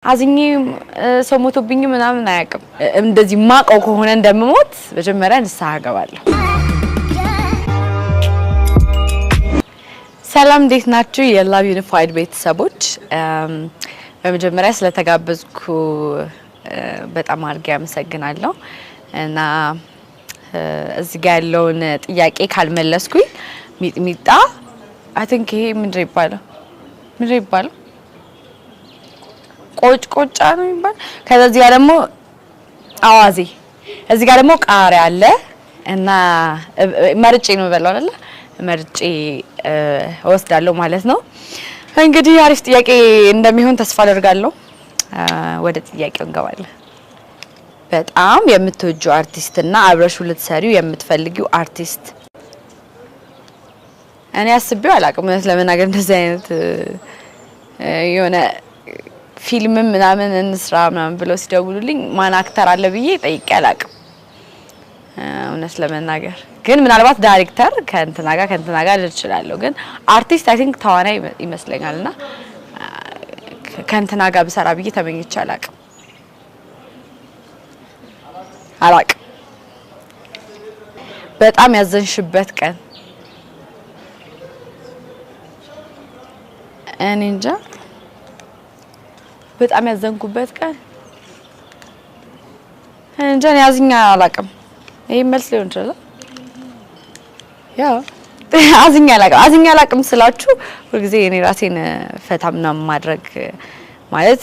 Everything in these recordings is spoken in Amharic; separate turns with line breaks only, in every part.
አዝኜ ሰው ሞቶብኝ ምናምን አያውቅም። እንደዚህ ማቀው ከሆነ እንደምሞት መጀመሪያ ንስሐ እገባለሁ። ሰላም፣ እንዴት ናችሁ? የ Love Unified ቤተሰቦች፣ በመጀመሪያ ስለተጋበዝኩ በጣም አድርጌ አመሰግናለሁ። እና እዚህ ጋር ያለውን ጥያቄ ካልመለስኩኝ ሚጥሚጣ፣ I think ይሄ ምንድን ነው ይባላል? ምንድን ነው ይባላል? ቆጭ ቆጫ ነው የሚባል። ከዛ እዚህ ጋር ደግሞ አዋዜ፣ እዚህ ጋር ደግሞ ቃሪያ አለ እና መርጬ ነው የምበላው አይደለ? መርጬ እወስዳለሁ ማለት ነው። እንግዲህ አሪፍ ጥያቄ እንደሚሆን ተስፋ አደርጋለሁ። ወደ ጥያቄው እንገባለን። በጣም የምትወጂው አርቲስት እና አብረሽው ልትሰሪው የምትፈልጊው አርቲስት? እኔ አስቤው አላውቅም፣ እውነት ለመናገር። እንደዚህ አይነት የሆነ ፊልምም ምናምን እንስራ ምናምን ብለው ሲደውሉልኝ ማን actor አለ ብዬ ጠይቄ አላውቅም፣ እውነት ለመናገር። ግን ምናልባት ዳይሬክተር ከእንትና ጋር ከእንትና ጋር ልል እችላለሁ። ግን አርቲስት I think ተዋናይ ይመስለኛል እና ከእንትና ጋር ብሰራ ብዬ ተመኝቼ አላውቅም አላውቅም። በጣም ያዘንሽበት ቀን? እኔ እንጃ፣ በጣም ያዘንኩበት ቀን እኔ እንጃ። እኔ አዝኛ አላውቅም። ይሄ መልስ ሊሆን ይችላል። ያው አዝኛ አላውቅም። አዝኛ አላውቅም ስላችሁ ሁልጊዜ እኔ ራሴን ፈታ ምናምን ማድረግ፣ ማለት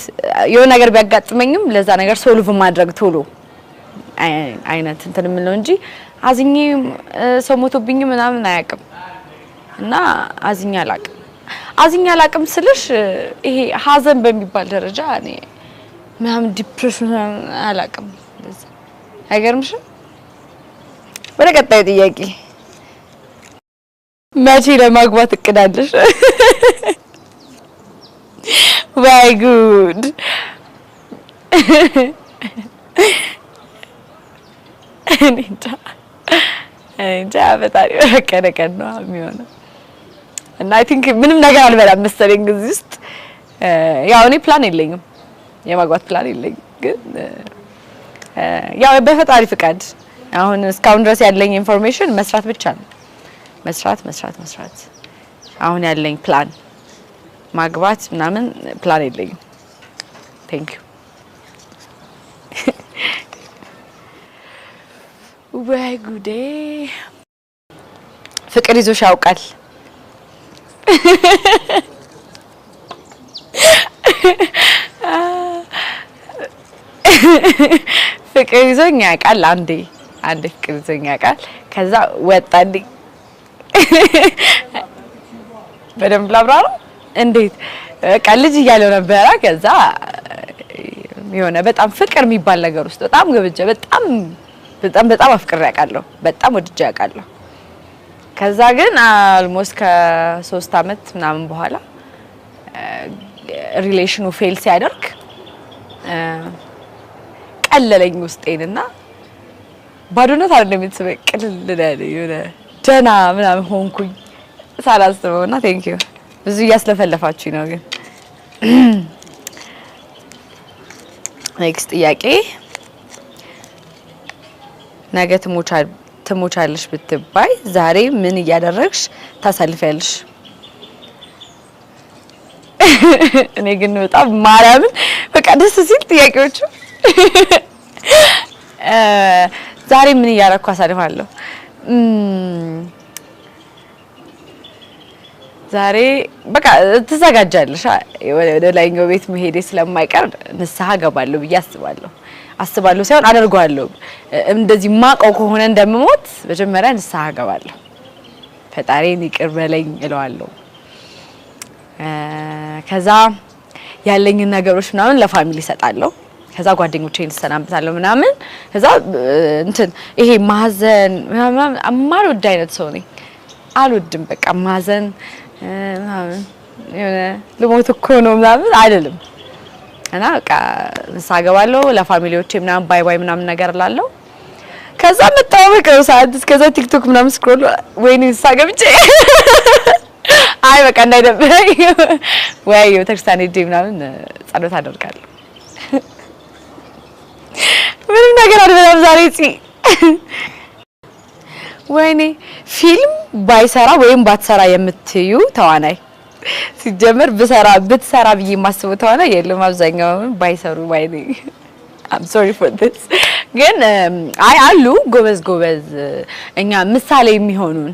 የሆነ ነገር ቢያጋጥመኝም ለዛ ነገር solve ማድረግ ቶሎ አይነት እንትን የምለው እንጂ አዝኜ ሰው ሞቶብኝ ምናምን አያውቅም። እና አዝኛ አላውቅም። አዝኛ አላውቅም ስልሽ ይሄ ሀዘን በሚባል ደረጃ እኔ ምናምን depression አላውቅም። እንደዛ አይገርምሽም? ወደ ቀጣዩ ጥያቄ፣ መቼ ለማግባት እቅድ አለሽ? ወይ ጉድ! እኔ እንጃ፣ እኔ እንጃ። ፈጣሪ በፈቀደ ቀን ነው የሚሆነው። እና I think ምንም ነገር አልበላም መሰለኝ እዚህ ውስጥ። ያው እኔ ፕላን የለኝም፣ የማግባት ፕላን የለኝም። ግን ያው በፈጣሪ ፍቃድ አሁን እስካሁን ድረስ ያለኝ information መስራት ብቻ ነው። መስራት፣ መስራት፣ መስራት። አሁን ያለኝ ፕላን ማግባት ምናምን ፕላን የለኝም። Thank you። ወይ ጉዴ! ፍቅር ይዞሽ ያውቃል? ፍቅር ይዞኝ ያውቃል። አንዴ አንዴ ፍቅር ይዞኝ ያውቃል። ከዛ ወጣልኝ። በደንብ ላብራራው። እንዴት፣ በቃ ልጅ እያለሁ ነበረ። ከዛ የሆነ በጣም ፍቅር የሚባል ነገር ውስጥ በጣም ገብቼ በጣም በጣም በጣም አፍቅሬ ያውቃለሁ። በጣም ወድጄ ያውቃለሁ። ከዛ ግን almost ከ3 አመት ምናምን በኋላ relation ኑ fail ሲያደርግ ቀለለኝ ውስጤን እና ባዶነት አይደለም የተሰማኝ፣ ቅልል ያለ የሆነ ደህና ምናምን ሆንኩኝ ሳላስበው። እና thank you፣ ብዙ እያስለፈለፋችሁኝ ነው። ግን next ጥያቄ፣ ነገ ትሞቻለሽ ብትባይ ዛሬ ምን እያደረግሽ ታሳልፊያለሽ? እኔ ግን በጣም ማርያምን በቃ ደስ ሲል ጥያቄዎቹ። ዛሬ ምን እያደረግኩ አሳልፋለሁ? ዛሬ በቃ ትዘጋጃለሽ። ወደ ላይኛው ቤት መሄዴ ስለማይቀር ንስሐ ገባለሁ ብዬ አስባለሁ። አስባለሁ ሳይሆን አደርገዋለሁ። እንደዚህ ማቀው ከሆነ እንደምሞት መጀመሪያ ንስሐ ገባለሁ። ፈጣሪን ይቅር በለኝ እለዋለሁ። ከዛ ያለኝን ነገሮች ምናምን ለ family እሰጣለሁ። ከዛ ጓደኞቼን እሰናብታለሁ ምናምን። ከዛ እንትን ይሄ ማዘን ምናምን የማልወድ አይነት ሰው ነኝ። አልወድም፣ በቃ ማዘን ምናምን፣ የሆነ ልሞት እኮ ነው ምናምን አይደለም። እና በቃ ንስሐ እገባለሁ፣ ለ family ዎቼ ምናምን bye bye ምናምን ነገር እላለሁ። ከዛ መጠባበቅ ነው ሰዓት። እስከዛ ቲክቶክ ምናምን scroll፣ ወይኔ ንስሐ ገብቼ አይ በቃ እንዳይደብረኝ ወይ ቤተክርስቲያን ሄጄ ምናምን ጸሎት አደርጋለሁ። ነገር አልበላም ዛሬ። ፂ ወይኔ ፊልም ባይሰራ ወይም ባትሰራ የምትዩ ተዋናይ? ሲጀመር ብሰራ ብትሰራ ብዬ የማስበው ተዋናይ የለም። አብዛኛውን ባይሰሩ ባይ ነኝ። I'm sorry for this፣ ግን አይ አሉ፣ ጎበዝ ጎበዝ እኛ ምሳሌ የሚሆኑን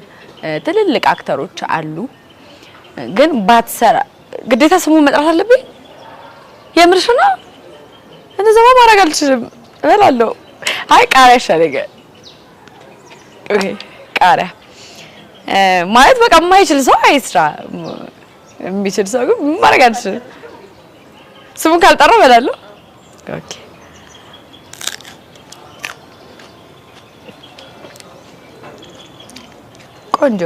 ትልልቅ actor ኦች አሉ። ግን ባትሰራ ግዴታ ስሙን መጥራት አለብኝ? የምርሽ ነው? እንደዛማ ማድረግ አልችልም፣ እበላለሁ። አይ ቃሪያ ይሻለኛል። Okay ቃሪያ ማለት በቃ የማይችል ሰው አይስራ፣ የሚችል ሰው ግን ማድረግ አልችልም። ስሙን ካልጠራ እበላለሁ። Okay ቆንጆ።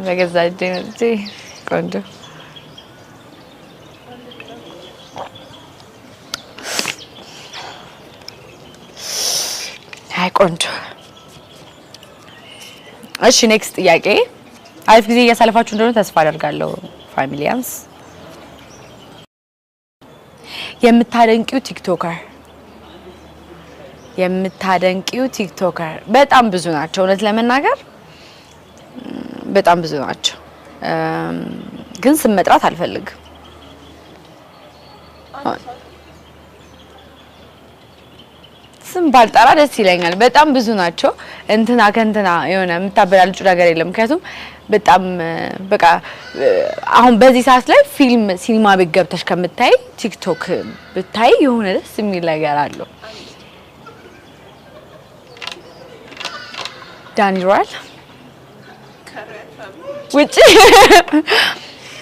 በገዛ እጄ መጥቼ ቆንጆ። አይ ቆንጆ። እሺ next ጥያቄ። አሪፍ ጊዜ እያሳለፋችሁ እንደሆነ ተስፋ አደርጋለሁ ፋሚሊያንስ። የምታደንቂው TikToker? የምታደንቂው TikToker በጣም ብዙ ናቸው። እውነት ለመናገር በጣም ብዙ ናቸው። ግን ስም መጥራት አልፈልግም። ስም ባልጠራ ደስ ይለኛል። በጣም ብዙ ናቸው። እንትና ከእንትና የሆነ የምታበላልጩ ነገር የለም። ምክንያቱም በጣም በቃ አሁን በዚህ ሰዓት ላይ ፊልም ሲኒማ ቤት ገብተሽ ከምታይ ቲክቶክ ብታይ የሆነ ደስ የሚል ነገር አለው። ዳኒ ሮያል ውጪ፣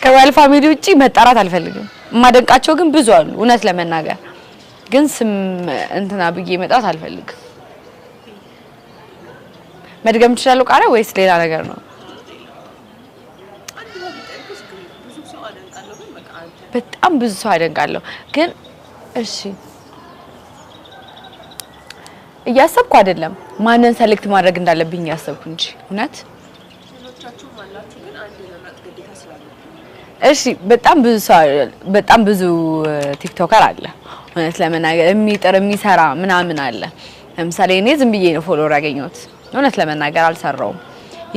ከ Royal Family ውጪ መጠራት አልፈልግም። የማደንቃቸው ግን ብዙ አሉ። እውነት ለመናገር ግን ስም እንትና ብዬ መጥራት አልፈልግም። መድገም እችላለሁ ቃሪያ ወይስ ሌላ ነገር ነው? በጣም ብዙ ሰው አደንቃለሁ ግን እሺ እያሰብኩ አይደለም፣ ማንን select ማድረግ እንዳለብኝ እያሰብኩ እንጂ እውነት። እሺ በጣም ብዙ ሰው፣ በጣም ብዙ TikToker አለ። እውነት ለመናገር የሚጥር የሚሰራ ምናምን አለ። ለምሳሌ እኔ ዝም ብዬ ነው follower ያገኘሁት። እውነት ለመናገር አልሰራውም።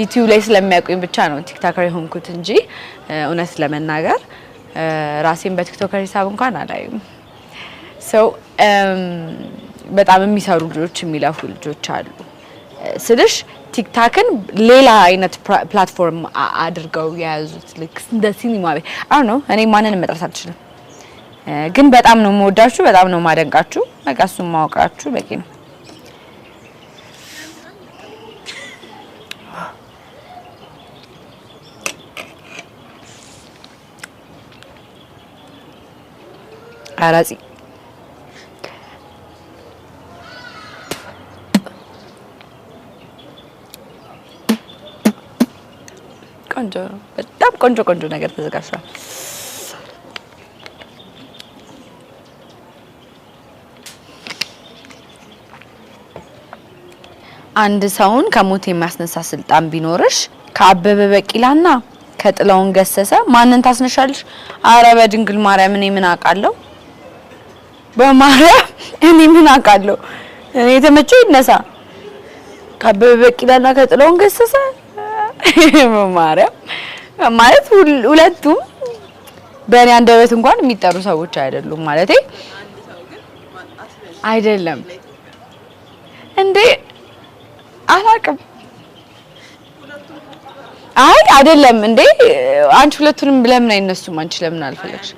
ዩቲዩብ ላይ ስለሚያውቁኝ ብቻ ነው TikToker የሆንኩት እንጂ እውነት ለመናገር ራሴን በ TikToker ሂሳብ እንኳን አላይም። So በጣም የሚሰሩ ልጆች፣ የሚለፉ ልጆች አሉ ስልሽ ቲክታክን ሌላ አይነት platform አድርገው የያዙት ልክ እንደ ሲኒማ ቤት አሁን ነው። እኔ ማንንም መጥራት አልችልም፣ ግን በጣም ነው የምወዳችሁ፣ በጣም ነው የማደንቃችሁ። በቃ እሱን ማወቃችሁ በቂ ነው። አራጺ ቆንጆ ነው። በጣም ቆንጆ ቆንጆ ነገር ተዘጋጅቷል። አንድ ሰውን ከሞት የሚያስነሳ ስልጣን ቢኖርሽ ከአበበ ቢቂላና ከጥላሁን ገሰሰ ማንን ታስነሻለሽ? አረ በድንግል ማርያም እኔ ምን አውቃለሁ? በማርያም እኔ ምን አውቃለሁ? እኔ የተመቸው ይነሳ። ከአበበ ቢቂላና ከጥላሁን ገሰሰ፣ በማርያም ማለት ሁለቱም በእኔ አንደበት እንኳን የሚጠሩ ሰዎች አይደሉም። ማለቴ አይደለም እንዴ፣ አላውቅም። አይ አይደለም እንዴ፣ አንቺ ሁለቱንም ለምን አይነሱም? አንቺ ለምን አልፈለግሽ?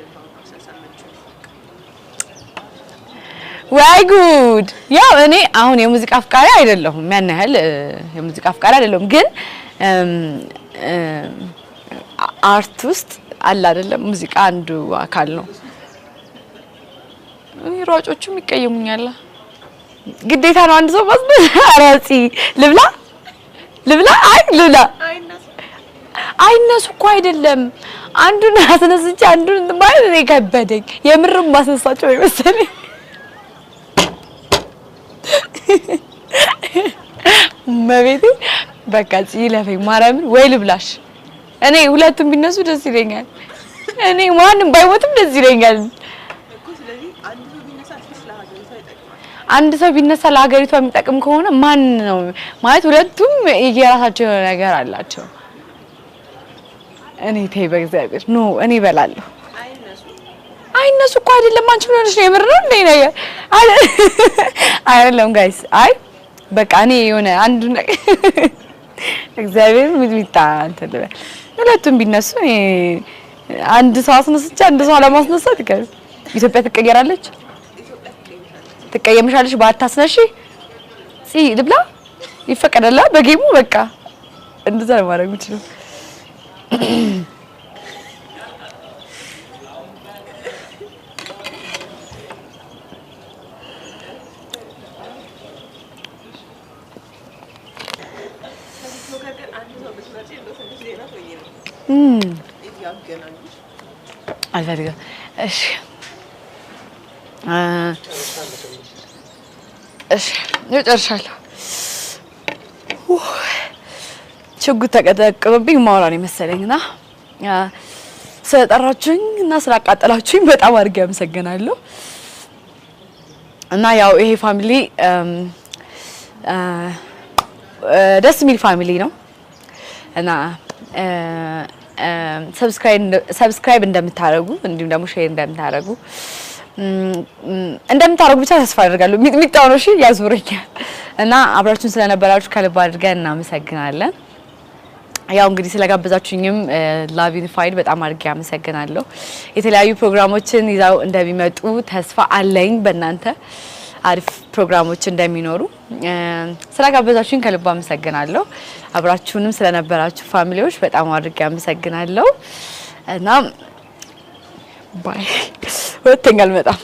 ወይ ጉድ! ያው እኔ አሁን የሙዚቃ አፍቃሪ አይደለሁም፣ ያን ያህል የሙዚቃ አፍቃሪ አይደለሁም። ግን art ውስጥ አለ አይደለም፣ ሙዚቃ አንዱ አካል ነው። እኔ ሯጮቹም ይቀየሙኛል። ግዴታ ነው አንድ ሰው ማስበል። ኧረ ልብላ ልብላ፣ አይ ልብላ። አይነሱ እኮ አይደለም፣ አንዱን አስነስቼ አንዱን እንትን ማለት እኔ ከበደኝ። የምርም ማስነሳቸው የመሰለኝ። መቤቴ በቃ ይለፈኝ ማርያምን፣ ወይ ልብላሽ። እኔ ሁለቱም ቢነሱ ደስ ይለኛል። እኔ ማንም ባይሞትም ደስ ይለኛል። አንድ ሰው ቢነሳ ለሀገሪቷ የሚጠቅም ከሆነ ማን ነው ማለት? ሁለቱም የራሳቸው የሆነ ነገር አላቸው። እኔ ተይ በእግዚአብሔር፣ no፣ እኔ እበላለሁ። አይ እነሱ እኮ አይደለም። አንቺ ምን ሆነሽ ነው? የምር ነው እንዴ ነገር አይደለም guys። አይ በቃ እኔ የሆነ አንዱ ነገር እግዚአብሔር ሚጥሚጣ እንትን ልበል። ሁለቱም ቢነሱ እኔ አንድ ሰው አስነስቼ አንድ ሰው አለማስነሳት ይቀር። ኢትዮጵያ ትቀየራለች። ትቀየምሻለሽ ባታስነሺ። ፂ ልብላ ይፈቀደላ በ game ኡ፣ በቃ እንደዛ ነው ማድረግ የምችለው። አልፈልግም። እሺ እሺ፣ እጨርሻለሁ። ሽጉጥ ተቀጠቅጦብኝ ማውራ ነው የመሰለኝ እና ስለጠራችሁኝ እና ስላቃጠላችሁኝ በጣም አድርጌ አመሰግናለሁ። እና ያው ይሄ family ደስ የሚል family ነው እና subscribe እንደምታደርጉ እንዲሁም ደግሞ share እንደምታደርጉ ብቻ ተስፋ አደርጋለሁ። ሚጥሚጣው ነው እሺ፣ ያዞረኛል። እና አብራችሁን ስለነበራችሁ ከልብ አድርገን እናመሰግናለን። ያው እንግዲህ ስለጋበዛችሁኝም Love Unified በጣም አድርጌ አመሰግናለሁ። የተለያዩ ፕሮግራሞችን ይዘው እንደሚመጡ ተስፋ አለኝ። በእናንተ አሪፍ ፕሮግራሞች እንደሚኖሩ፣ ስለጋበዛችሁኝ ከልብ አመሰግናለሁ። አብራችሁንም ስለነበራችሁ family ዎች በጣም አድርጌ አመሰግናለሁ እና bye። ሁለተኛ አልመጣም።